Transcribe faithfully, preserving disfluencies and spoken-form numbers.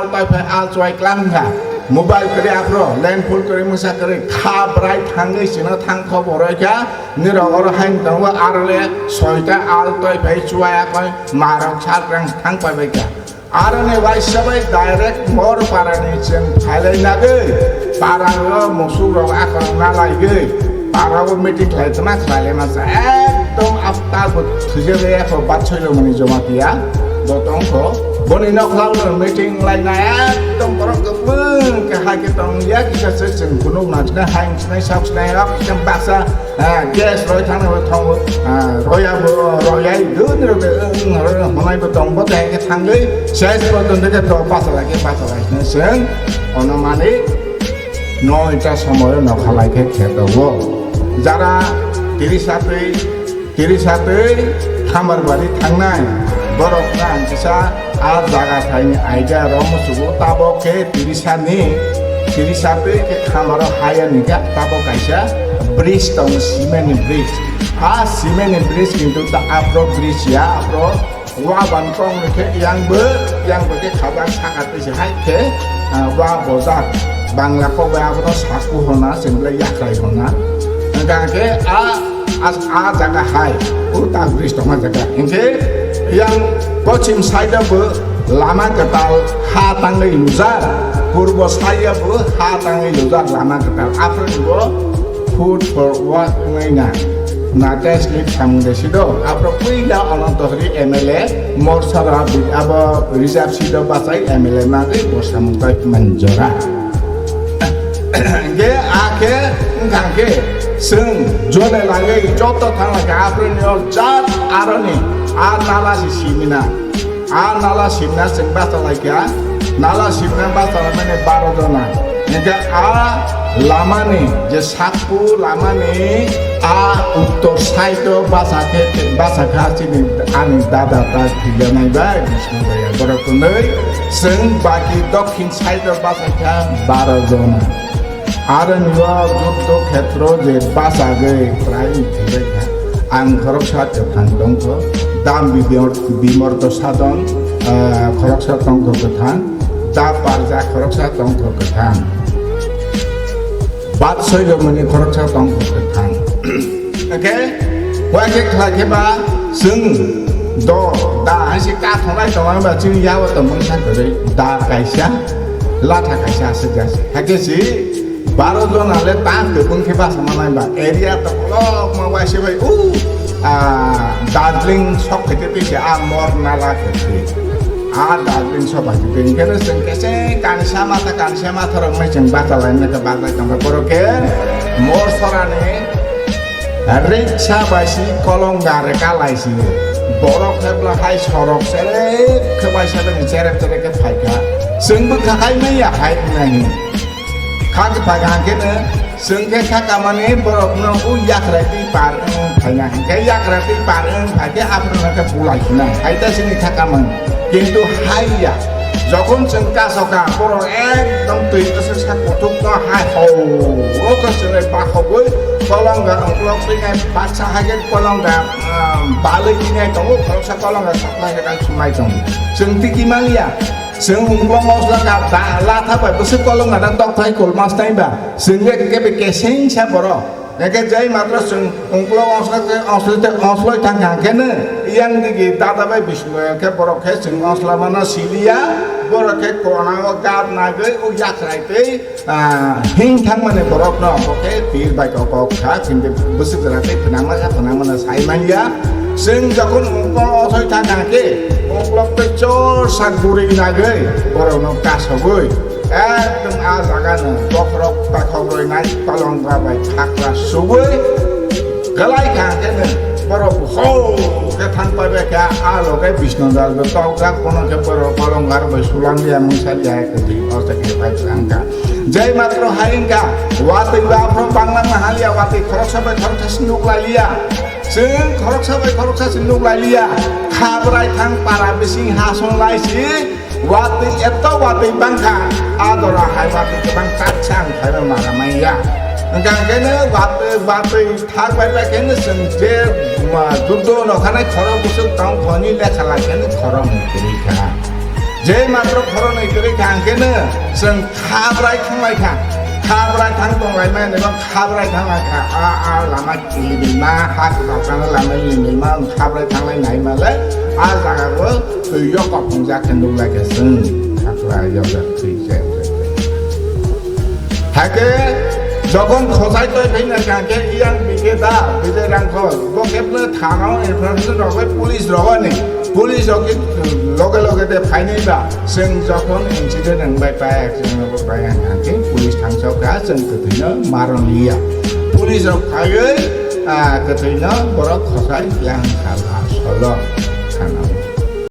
Al tai phai al chuai klam kha. Mobile kwrwi aphro, land full kwrwi mwsa kwrwi, kha bwrai thangwi chwngno thang kho boroi kha. Nirok oro haino tongo, aro le soita al tai phai chuai akoi marok sal rang thang pai bai kha. Aro ni waisa bai direct mor para ni chwng phailai nagwi, para o musuk rok akorong na laigwi, para o meeting khlai tma khlai le masa ekdom afta bo thujagwi ako bat soilo mani joma kiya. Bo tongkho, boni nokhla ulo meeting laina ekdom borok kwbang khe hai khe tong ya kisa se chwng kunuk na sinai hai sinai sak sinai rok kisa baksa, ah, gas roi thang roi thong, ah, roya bo roya dun rok de ung roi honai bo tong bo de ke thangwi ses bo tong de to basa lagi basa lagi chwng ono mani noita somoyo nokhalai khe kheto o jara tiri satwi Tirisatwi Khamarbari thangnai borok ang kisa a jaga thaini aida ro musugo tabok khe tirisani tirisatwi khe khamaro hayani khe tabok kaisa bridge tongo cement ni bridge. A cement ni bridge kintu ta apro bridge ya apro Wa ban kong ni khe yang bo, yang bo khe khajak saka twi se hai khe, ah, wa bojak. Bangla kok bai abono saku hona, sembla yakrai hona. Hingkha khe a, a, a jaga hai, o tak bridge tongma jaga. Hingkhe yang pochim side o bo lama kwtal ha tangwi lujak, purbo side o bo ha tangwi lujak lama kwtal. Aphuru bo food for work wngwi na. Natesh Lik samung de sido. Aphro puila Ananto Hori M L A morsara bi-, abo reserve seat o bachai M L A nagwi bo samung tei manjora. Ge akhe wngkha khe chwng jone lagwi joto thangla khe aphro ni o jat aroni a nala si simina. A nala simna chwng bachalaikha, nala simna bachalaimani baro jona. Hingkhe a lamani je sakku lamani a uttor side o bachakhe, bachakha chini ani dada ta thwijanai bai Bishnu Daya borok twnwi chwng baki dokhin side o bachakha baro jona. Aroni o juddo khetro je bachagwi kwlai thwibaikha. Ang khoroksa kwthang tongkho, dam bibor-, bimorto sadon, ah, khoroksa tongkho kwthang, da parja khoroksa tongkho kwthang, bat soilomani khoroksa tongkho kwthang. Hingkhe, uaikhe khlai khe ba chwng do, da hai se kathonai tongnai ba chini yago tongmani sa kwrwi da kaisa, latha kaisa aswk jasik. Hakhe si baro jona le ta kwbwng khe basa manai ba area to kolokma waise bai u, ah, Darjeeling sok khaite twi se a mor nala khe twi. A Darjeeling sok bai twi hingkhe chwng khe se kanisa mata kanisa mata rok nai chwng bachalaina khe baglai tongkha borok khe mor sorani Riksa bai si kolonga reka lai si. Borok khe bwla hai sorok serep khe bai serep ni serep serep khe phai kha. Chwng bwkha khai manya hai wngnai. Kha khe phai kha hwnkhe no chwng khe kha kamani borok no u yakrai twi par wng phai na hwnkhe yakrai twi par wng phai khe aphuru no khe bulai khe nai. Hai ta chini kha kamani. Kintu hai ya. Jokhon chwng kaso kha, borok ekdom twi bwswk sak kuthuk no hai ho. O khe chwngwi bakhogwi kolonga uklok twi nai baksa hai khe kolonga, ah, balwi twi nai tongo, khoroksa kolonga saknai khe nang sumai tongo. Chwng tiki maliya, chwng uklok mosla kha, da, latha bai bwswk kolonga da tokthai kol mas nai ba, chwng khe kebe kesengsa borok. Hingkhe jai matro chwng ungkulok ongslok tei ongslok tei ongslok thang kha hwnkhe no yang digi dada bai bisingo hwnkhe borok khe chwng ongslok mano siliya, borok khe kona o gap nagwi o yakrai tei, ah, hing thangmani borok no bo khe pir bai kok kok kha, kintu bwswk jora tei phnangma kha phnangma no sai manya. Chwng jokhon ungkulok ongslok thang kha hwnkhe ungkulok tei chor sak guri nagwi borok no kasogwi Ekdom a jaga no bokhorok takhok roi nai kolonga bai khakra subui galai kha hwnkhe no borok ho khe thang pai bai kha a loge Bisnu Dal bo tok jak bono khe borok kolonga bai sulang ya mungsa ya kwtwi o jaga bai thang kha. Jai matro hai wngkha watwi ba aphro banglang ma haliya watwi khoroksa bai khoroksa se nuk lai liya. Chwng khoroksa bai khoroksa se nuk lai liya. Kha bwrai thang para bising ha song lai si. Watwi eto watwi bangkha, a jora hai watwi kwbang taksa ang phaiba mara manya. Hwnkha khe no watwi, watwi thar bai bai khe no chwng je, ma, juddo no khanai khorok bwswk tong thoni lekha lai khe no khorok ni kwrwi kha. Je matro khoroknwi kwrwi kha hwnkhe no chwng khabrai thanglai kha. Khabrai thang tonglaimani bo khabrai thanglai kha. A, a lama kilimima ha kwchangno lama limima khabrai thanglai naimalai a jagao twi yok kophungjak khe nuklaikha chwng. Khabrai yokjak twi se. Haikhe jokhon khosai toi phaina kha khe iyang bike da Bijay Rangkhol bo kebno thana o information rogwi police rogoni. Police rok loge loge de phainai ba chwng jokhon incident wngbai pai accident wngbai pai ang khe police thangchok kha chwng kwthwino maron liya. Police rok phaiwi ah, kwthwino borok khosai yang kha solo thana o.